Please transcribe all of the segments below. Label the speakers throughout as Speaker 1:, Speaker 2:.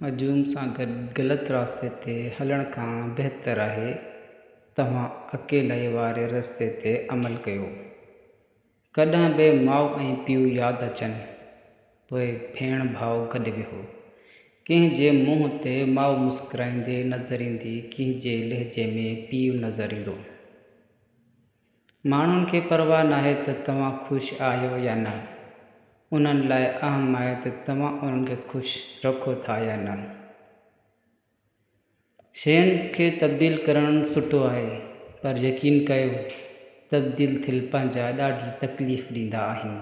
Speaker 1: هجوم سان گڏ غلط راستي تي هلڻ کان بهتر آهي توهان اڪيلائي واري رستي تي عمل ڪيو. ڪڏهن به ماء ۽ پيء ياد اچن، پوء ڀيڻ ڀاء گڏ ويهو. ڪنهن جي منهن تي ماء مسڪرائيندي نظر ايندي، ڪنهن جي لهجي ۾ پيء نظر ايندو. ماڻهن کي پرواهه ناهي ته توهان خوش آهيو يا نه، انهن لاء اهم آهي ته توهان انهن کي خوش رکو ٿا يا نه. شين کي تبديل ڪرڻ سٺو آهي، پر يقين ڪيو تبديل ٿيل پنهنجا ڏاڍي تڪليف ڏيندا آهن.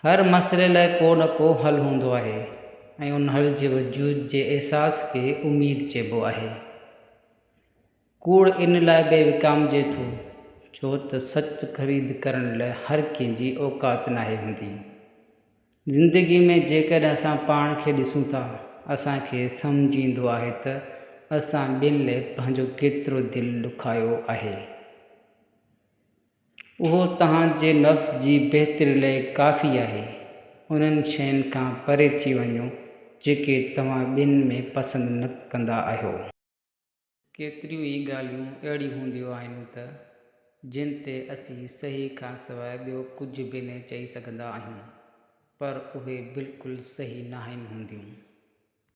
Speaker 1: هر مسئلي لاء ڪو نه ڪو حل هوندو آهي ۽ ان حل جي وجود جي احساس کي اميد چئبو آهي. ڪوڙ ان لاء به وڪامجي ٿو ڇو ته سچ خريد ڪرڻ لاء هر ڪنهن جي اوقات ناهي هوندي. زندگي ۾ جيڪڏهن اسان پاڻ کي ڏسون ٿا اسان کي سمجهه ايندو آهي ته اسان ٻين لاء پنهنجو ڪيترو دل ڏکايو آهي. اهو توهان جي نفس جي بهتري لاء ڪافي آهي. انهن شين کان پري ٿي وڃو جيڪي توهان ٻين ۾ پسند نه ڪندا آهيو. ڪيتريون ئي ڳالهيون اهڙيون هونديون آهن ته جن تي اسين صحيح کان سواء ٻيو ڪجهه به نه چئي سگهندا آهيون، پر اهي بلڪل صحيح ناهن هونديون.